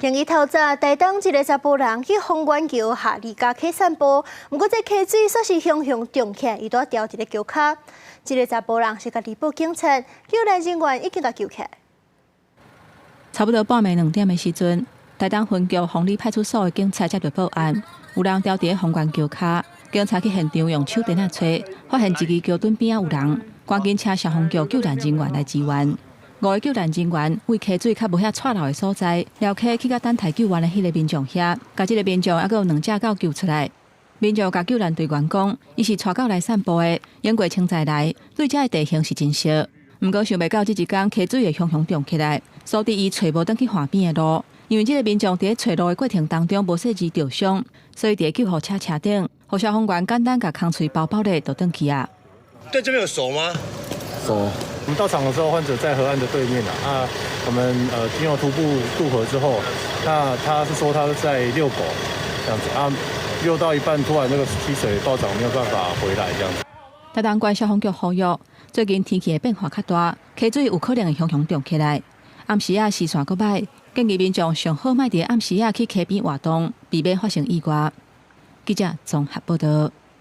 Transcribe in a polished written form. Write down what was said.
星期透早，台東一个查埔人去豐原橋下李家溪散步，毋過這溪水煞是雄雄漲起來，伊拄著佇咧橋跤。這个查埔人是家己報警察，救援人員已經共救起來。差不多半暝2點的時陣，台東分局鳳里派出所的警察接著報案，有人牢佇咧豐原橋跤，警察去現場用手電仔揣，發現一支橋墩邊仔有人，趕緊請消防局救援人員來支援。五个救援人員為溪水較無遐掣流的所在，撩溪去到等待救援的彼个民眾遐，共這个民眾猶閣有兩隻狗救出來。民眾共救援隊員講，伊是帶狗來散步的，經過清早來，對這的地形是真熟。毋過想袂到這一工溪水會雄雄漲起來，所以伊揣無轉去岸邊的路。因為這个民眾佇咧揣路的過程當中無細緻著傷，所以佇咧救護車車頂，予消防員簡單共空喙包包咧，就轉去啊。對這邊有熟嗎？熟。我們到場的時候，患者在河岸的對面啊。啊，我們經過徒步渡河之後，那他是說他是在遛狗這樣子啊，遛到一半突然那個溪水暴漲，沒有辦法回來這樣子。台東縣消防局呼籲，最近天氣的變化較大，溪水有可能會雄雄漲起來。暗時仔視線閣䆀，建議民眾上好莫佇暗時仔去溪邊活動，避免發生意外。記者綜合報道。